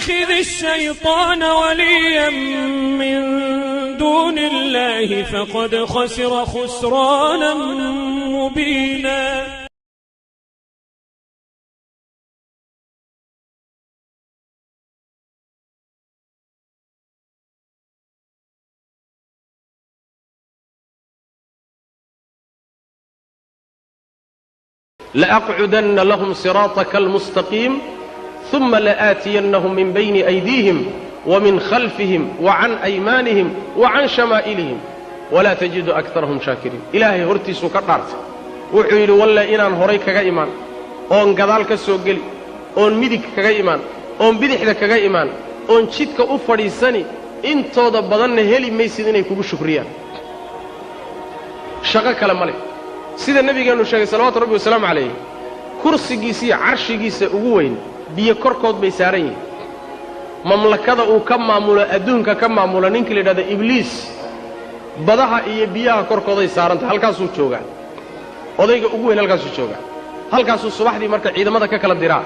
يتخذ الشيطان وليا من دون الله فقد خسر خسرانا مبينا. لأقعدن لهم صراطك المستقيم ثم لآتينهم من بين أيديهم ومن خلفهم وعن أيمانهم وعن شمائلهم ولا تجد أكثرهم شاكرين. إلهي هرتيسو كدارت wuxuu yidhi walle inaan horay kaga imaan oon gadaal ka soo geli oon midig kaga imaan oon bidixda kaga imaan oon jidka u fadhiisani intooda badanna heli maysid inay kugu shukriyaan. Shaqo kale ma leh. Sida nabigeennu sheegay salawaatu rabbi wasalaamu calayh, kursigiisa iyo carshigiisa ugu weyn biyo korkood bay saaran yihiin. Mamlakada uu ka maamulo adduunka ka maamulo ninkii la yidhahdo Ibliis badaha iyo biyaha korkooday saarantahay, halkaasuu joogaa. Odayga ugu weyn halkaasuu joogaa, halkaasuu subaxdii marka ciidamada ka kala diraa.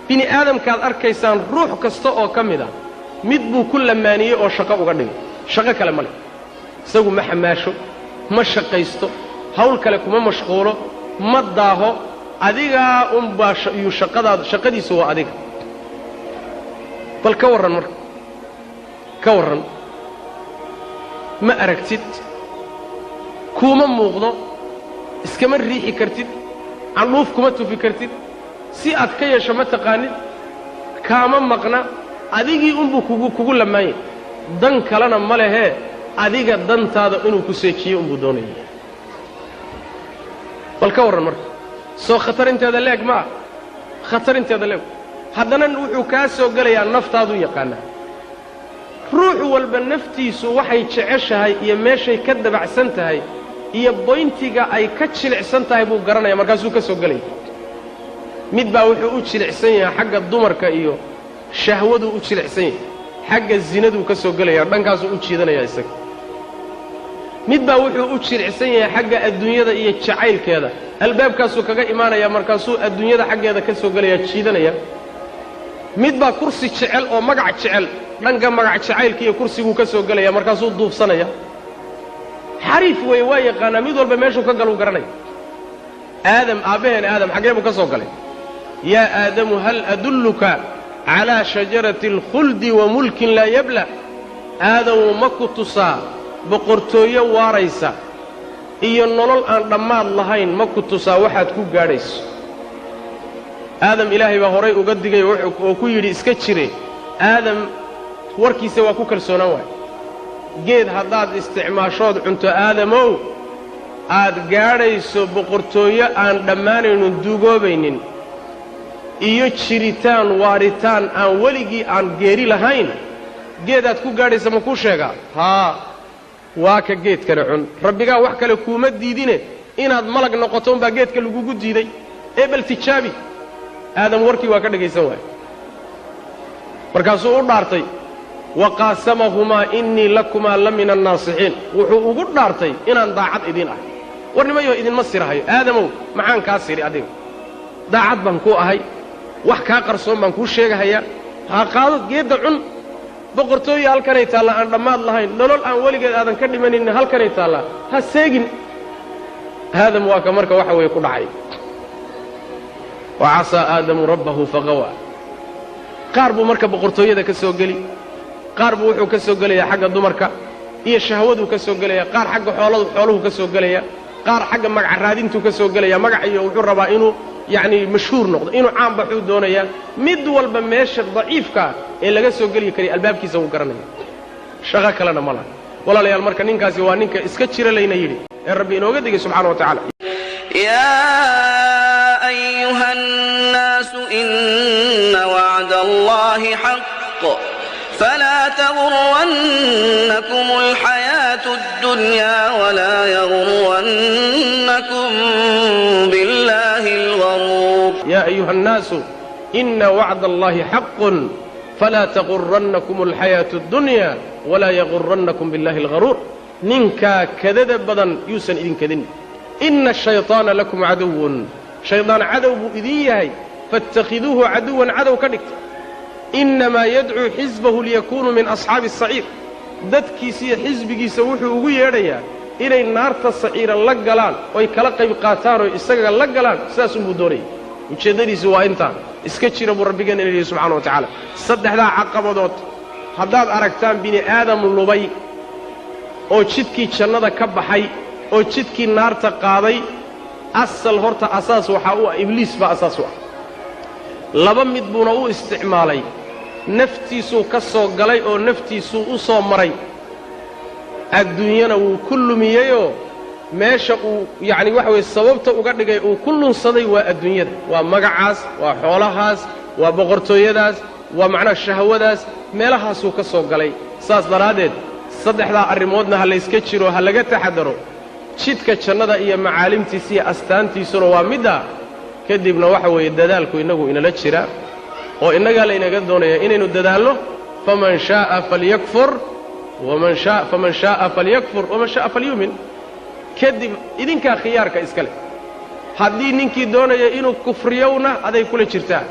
Bini aadamkaad arkaysaan ruux kasta oo ka mid a mid buu ku lamaaniyey oo shaqo uga dhigay. Shaqo kale ma leh, isagu ma xamaasho, ma shaqaysto, hawl kale kuma mashquulo, ma daaho, adigaa unbaa iyuu shaqadaad shaqadiisu waa adiga. Bal ka warran marka, ka warran, ma aragtid, kuuma muuqdo, iskama riixi kartid, candhuuf kuma tufi kartid, si aad ka yeesho ma taqaanid, kaama maqna, adigii unbuu kugu lamaanyay. Dan kalena ma lehee, adiga dantaada inuu ku seejiyo unbuu doonaya. Bal ka warran marka, soo khatar inteeda leeg ma ah, khatar inteeda leeg. Haddana wuxuu kaa soo gelayaa naftaaduu yaqaanaa. Ruux walba naftiisu waxay jeceshahay iyo meeshay ka dabacsan tahay iyo boyntiga ay ka jilicsan tahay buu garanaya, markaasuu ka soo gelaya. Mid baa wuxuu u jilicsan yahay xagga dumarka iyo shahwaduu u jilicsan yahay, xagga zinaduu ka soo gelaya, dhankaasuu u jiidanaya isaga. Mid baa wuxuu u jilicsan yahay xagga adduunyada iyo jacaylkeeda, albaabkaasuu kaga imaanaya, markaasuu adduunyada xaggeeda ka soo gelaya, jiidanaya. Mid baa kursi jecel oo magac jecel, dhanka magac jacaylka iyo kursiguu ka soo gelaya, markaasuu duufsanaya. Xariif weeye, waa yaqaanaa, mid walba meeshuu ka galuu garanaya. Aadam, aabbaheen Aadam xaggee buu ka soo galay? Yaa Aadamu hal adulluka calaa shajarati alkhuldi wa mulkin laa yabla. Aadamu ma ku tusaa boqortooyo waaraysa iyo nolol aan dhammaad lahayn, ma ku tusaa waxaad ku gaadhayso? Aadam ilaahay baa horay uga digay oo ku yidhi iska jire. Aadam warkiisa waa ku kalsoonaan waay. Geed haddaad isticmaashood cunto Aadamow, aad gaadhayso boqortooyo aan dhammaanaynin, duugoobaynin, iyo jiritaan waaritaan aan weligii aan geeri lahayn, geedaad ku gaadhaysa ma kuu sheegaa? Haa, waa ka geedkana cun. Rabbigaa wax kale kuuma diidine, inaad malag noqoto unbaa geedka lagugu diiday, ee bal tijaabi. Aadam warkii waa ka dhegaysan waaya, markaasuu u dhaartay, wa qaasamahumaa innii lakumaa la min annaasixiin. Wuxuu ugu dhaartay inaan daacad idiin ahay. War nimayo, idinma sirahayo. Aadamow, maxaan kaa siri adiga? Daacad baan kuu ahay, wax kaa qarsoon baan kuu sheegahayaa. Ha qaado geedda, cun. Boqortooyo halkanay taallaa aan dhammaad lahayn, nolol aan weligeed aadan ka dhimanaynin halkanay taallaa, ha seegin. Aadam waa ka marka waxa weeye ku dhacay, wa casaa Aadamu rabbahu faqawaa. Qaar buu marka boqortooyada ka soo geli, qaar buu wuxuu ka soo gelayaa xagga dumarka iyo shahwaduu ka soo gelaya, qaar xagga xooluhu ka soo gelaya, qaar xagga magaca raadintuu ka soo gelaya, magac iyo wuxuu rabaa inuu yacni mashhuur noqdo, inuu caan baxuu doonayaa. Mid walba meesha daciifkaa ee laga soo geli karaya albaabkiisa wuu garanaya, shaqo kalena ma laha. Walaalayaal, marka ninkaasi waa ninka iska jira layna yidhi ee Rabbi inooga digay subxana wa tacala. يا أيها الناس إن وعد الله حق فلا تغرنكم الحياة الدنيا ولا يغرنكم بالله الغرور. يا أيها الناس إن وعد الله حق فلا تغرنكم الحياة الدنيا ولا يغرنكم بالله الغرور. Ninkaa kadada badan yuusan idin kadin. Ina ashayطaana lakum caduwun, shaydaan cadow buu idin yahay, faاtakhiduuhu caduwan, cadow ka dhigta. Innamaa yadcuu xisbahu liyakuunuu min asxaabi asaciir. Dadkiisa iyo xisbigiisa wuxuu ugu yeedhayaa inay naarta saciira la galaan oy kala qayb qaataan oo isaga la galaan, sidaasunbuu doonaya. Ujeeddadiisu waa intaan iska jira buu rabbigeenna yidhi subxana wa tacaala. Saddexdaa caqabadood haddaad aragtaan bini aadam lubay oo jidkii jannada ka baxay oo jidkii naarta qaaday, asal horta asaas waxaa u ah ibliis baa asaas u ah. Laba mid buuna u isticmaalay, naftiisuu ka soo galay oo naftiisuu u soo maray, adduunyana wuu ku lumiyeyoo meesha uu yacni waxa weeye sababta uga dhigay uu ku lunsaday waa adduunyada, waa magacaas, waa xoolahaas, waa boqortooyadaas, waa macnaha shahwadaas, meelahaasuu ka soo galay. Saas daraaddeed saddexdaa arrimoodna ha layska jiro, ha laga taxadaro. Jidka jannada iyo macaalimtiisa iyo astaantiisuna waa middaa. Kadibna waxa weeye dadaalku innagu inala jira oo innagaa laynaga doonaya inaynu dadaallo. Faman shaa'a falyakfur waman shaa faman shaa'a falyakfur waman shaa'a falyu'min. Kadib idinkaa khiyaarka iska leh. Haddii ninkii doonaya inuu kufriyowna aday kula jirtaa,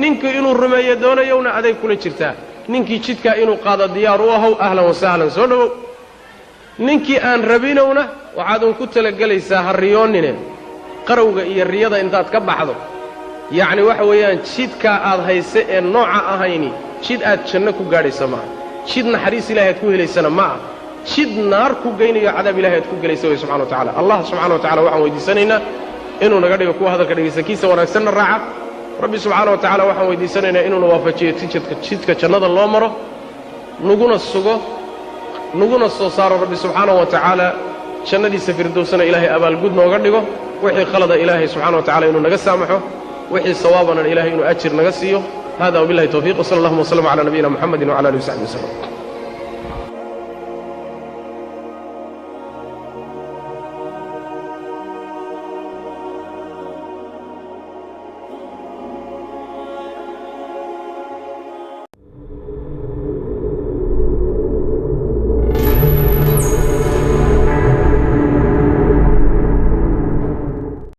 ninkii inuu rumeeyo doonayowna aday kula jirtaa. Ninkii jidkaa inuu qaado diyaar u ahow, ahlan wa sahlan, soo dhowow. Ninkii aan rabinowna waxaad uun ku talagelaysaa ha riyoonnine, qarowga iyo riyada intaad ka baxdo, yacni waxa weeyaan jidkaa aad hayse ee nooca ahayni jid aad janno ku gaadhaysa maaha, jid naxariis ilahay aad ku helaysana ma ah, jid naar ku geynayo cadaab ilahay aad ku gelaysa way subxana wa tacala. Allah subxana wa tacala waxaan weydiisanaynaa inuu naga dhigo kuwa hadalka dhegaysta kiisa wanaagsanna raaca. Rabbi subxaana wa tacala waxaan weydiisanaynaa inuuna waafajiyo jidka jannada loo maro, nuguna sugo, nuguna soo saaro. Rabbi subxaanahu wa tacaala jannadiisa firdowsana ilaahay abaalgud nooga dhigo. Wixii khalada ilaahay subxana wa tacala inuu naga saamaxo, wixii sawaabana ilaahay inuu ajir naga siiyo. Hada wabillahi tawfiiq, wsala allahuma waslama cala nabiyina muxamedin wcala alihi wasaxbi waslem.